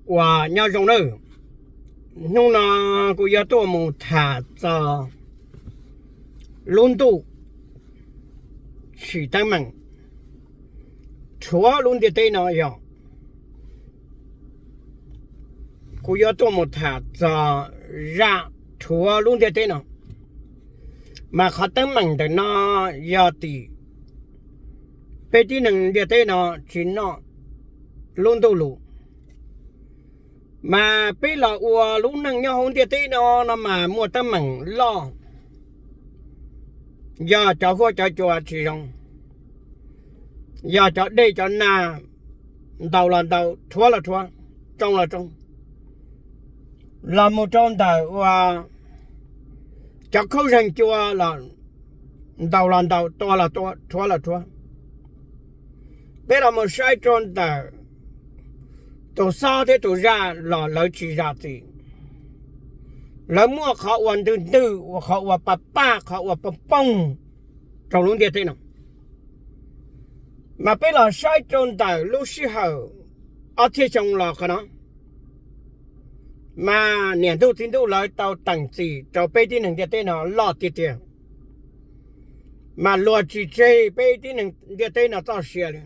Uas nyob zoo nawb, hnub no kuv yuav tuaj mus tham txog lub ntuj tsim teeb meem rhuav lub ntiaj teb no yog, kuv yuav tuaj mus tham txog zaj rhuav lub ntiaj teb no. Mas qhov teeb meem ntawm no yog tim peb tib neeg ntiaj teb no tsis noj lub ntuj lus, mas peb los ua lub neej nyob hauv ntiaj teb no, no mas muaj teeb meem loj, yog cov huab cov cua tsis zoo, yog cov dej cov nag ntaus los ntaus, rhuav los rhuav, tsoo los tsoo, los mus rau ntawm uas cov khaub zeeg cua los ntaus los ntaus, tua los tua, rhuav los rhuav. Peb los mus saib rau ntawm tus xob thiab tus zaj los lawv tsis zam txim, lawv muaj qhov uas ntwg ntwg, ua qhov uas pab pab, qhov uas poob poob rau lub ntiaj teb no. Mas peb los saib rau ntawm lub sij hawm ob txhiab xyoo los qhov no, mas niam ntuj txiv ntuj lawv tau teem txim rau peb tib neeg ntiaj teb no loj tiag tiag, mas luag tsis tseg peb tib neeg ntiaj teb no txoj sia li.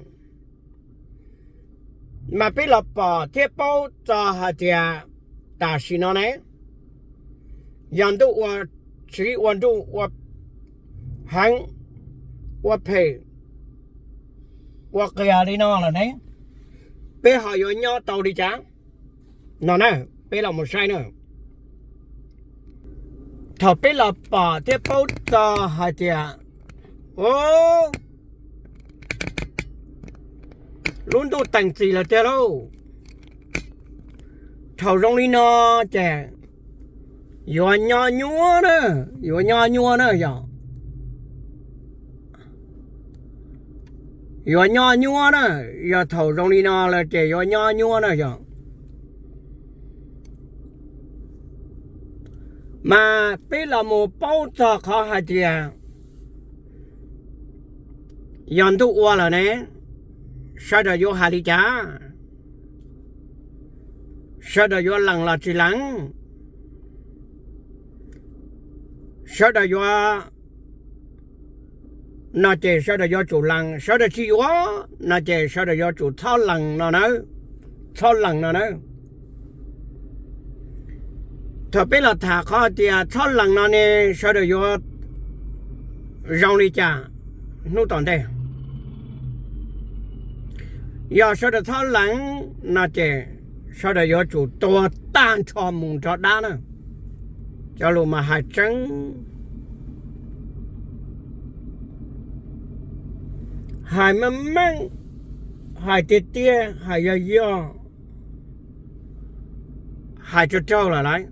Mas peb los pom thiab paub txog hais tias tam sim no ne, yog ntuj ua tsiv ua nruj ua heev ua phem ua qias li no lawm ne, peb ho yuav nyob tau li cas? No na, peb los mus saib na. Thaum peb los pom thiab paub txog hais tias, o, lub ntuj teem txim lawm tiag lauj, thaum zoo li no ces yuav nyob nyuaj na, yuav nyob nyuaj na yog, yuav nyob nyuaj na, yog thaum zoo li no lawm ces yuav nyob nyuaj na yog. Mas peb los mus paub txog qhov hais tias yog ntuj ua lawm ne, sawv daws yuav hais li cas? Sawv daws yuav lees los tsis lees? Sawv daws yuav, no ces sawv daws yuav tsum lees, sawv daws tsis yuav no ces sawv daws yuav tsum txhob lees no na, txhob lees no na. Thaum peb los tham qhov tias txhob lees no ne, sawv daws yuav zoo li cas hnub tom ntej? Yog sawv daws txhob lees no ces sawv daws yuav tsum tuag tag nrho mus nrog dab na. Cov lus mas hais tseeb, hais meej meej, hais tiag tiag, hais yog yog, hais raug raug lawm lauj.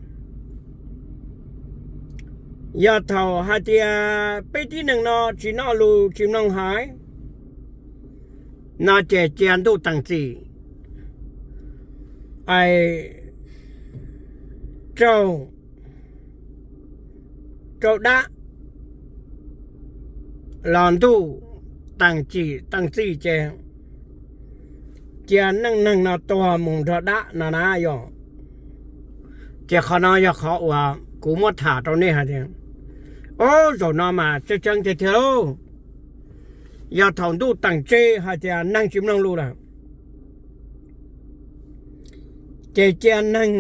Yog thaum hais tias peb tib neeg no tsis noj lus tsis mloog hais, no ces cia ntuj teem txim es raug, raug dab los ntuj teem txim teem txim ces cia neej neeg no tuag mus nrog dab no na yog. Ces qhov no yog qhov uas kuv muab tham rau nej hais tias, o, zaum no mas tseeb tseeb tiag tiag lauj. Yog thaum ntuj teem tseg hais tias neeg tsis mloog lus lawm, ces cia neeg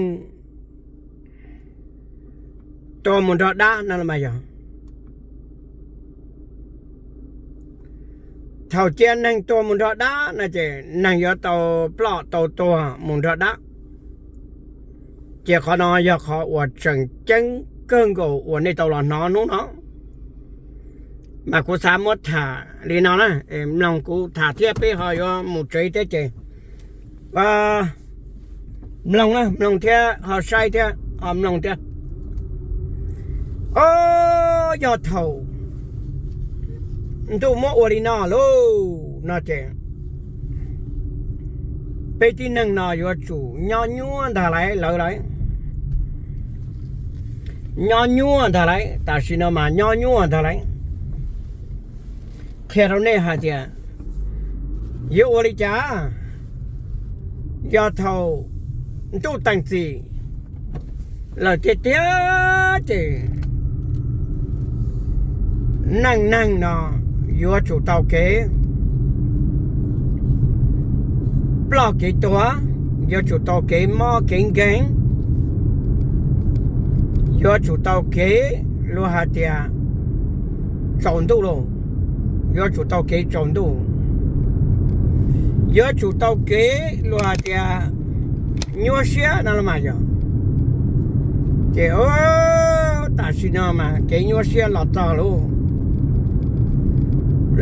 tuag mus nrog dab no los mas yog. Thaum cia neeg tuag mus nrog dab no ces neeg yuav tau ploj tau tuag mus nrog dab. Ces qhov no yog qhov uas tseem ceeb kawg nkaus uas nej tau los hnov hnub no. Mas kuv xav muab tham li no na, mloog kuv tham thiab peb ho yuav mus tsev thiab ces mloog na, mloog thiab ho saib thiab ho mloog thiab. O, yog thaum ntuj muab ua li no lauj no ces peb tib neeg no yuav tsum nyob nyuaj ntag lauj, lawv lauj. Nyob nyuaj ntag lauj, tam sim no mas nyob nyuaj ntag lauj. Qhia rau nej hais tias yuav ua li cas, yog thaum ntuj teem txim lawm tiag tiag ces neej neeg no yuav tsum tau kev ploj kev tuag, yuav tsum tau kev mob kev nkeeg, yuav tsum tau kev luag hais tias tsaus ntuj lauj, yuav tsum tau kev tsaus ntuj, yuav tsum tau kev luag hais tias nyuaj siab no los mas yog. Ces tam sim no mas kev nyuaj siab los txog lauj,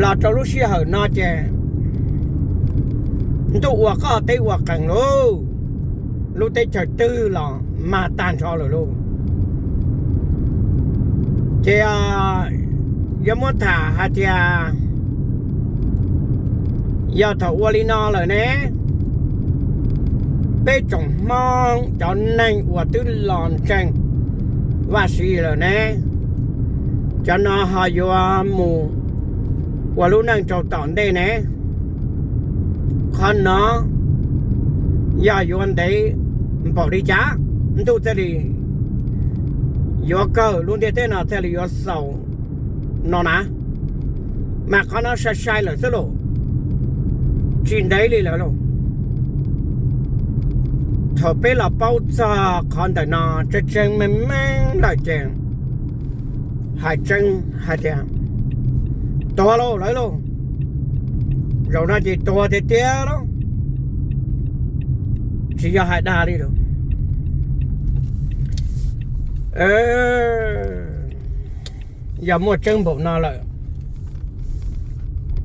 los rau lub sij hawm no ces ntuj ua qoj teb ua qees lauj, lub teb chaws twg los mag tag nrho lawm lauj. Ces yuav muab tham hais tias yog thaum ua li no lawm ne, peb tsoom Hmoob cov neeg uas twb los ntseeg Vaj Tswv lawm ne, cov no ho yuav mus ua lub neej rau tom ntej ne. Qhov no yog yuav ntev npaum li cas ntuj thiaj li yuav kawg, lub ntiaj teb no thiaj li yuav xaus no na. Mas qhov no sai sai lawm xwb lauj, tsis ntev li lawm lauj. Thaum peb los paub txog qhov ntawm no tseeb tseeb meej meej lawm ces hais tseeb hais tias tuag lauj lawv lauj. Zaum no ces tuag tiag tiag lauj, tsis yog hais dag li lauj. Yog muaj tseeb npaum no lawm,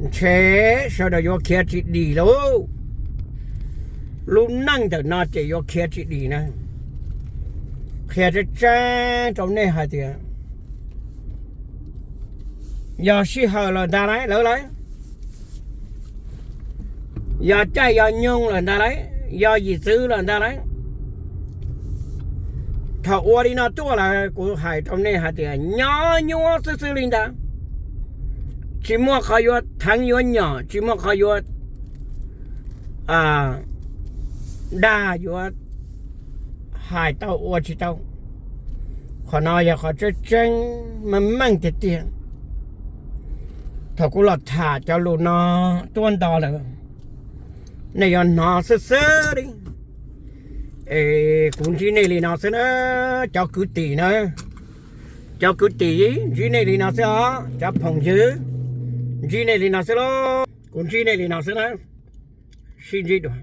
ntshe sawv daws yuav khiav tsis dim lauj. Lub neej ntawm no ces yuav khiav tsis dim na. Qhia tseeb tseeb rau nej hais tias yog sij hawm lawm ntag lauj lawv, yog caij yog nyoog lawm ntag lauj, yog yim txwv lawm ntag lauj. Thaum ua li no tuaj lawm kuv hais rau nej hais tias nyob nyuaj xwb xwb li ntag, tsis muaj qhov yuav theev yuav nyom, tsis muaj qhov yuav dag yuav hais tau ua tsis tau. Qhov no yog qhov tseeb tseeb meej meej tiag tiag. Thaum kuv los tham cov lus no tuaj nto lawm, nej yuav hnov xwb xwb li. Es kuv ntsib nej li no xwb na, cov kwv tij na, cov kwv tij ntsib nej li no xwb os, cov phooj ywg ntsib nej li no xwb lauj, kuv ntsib nej li no xwb na, sib ntsib dua.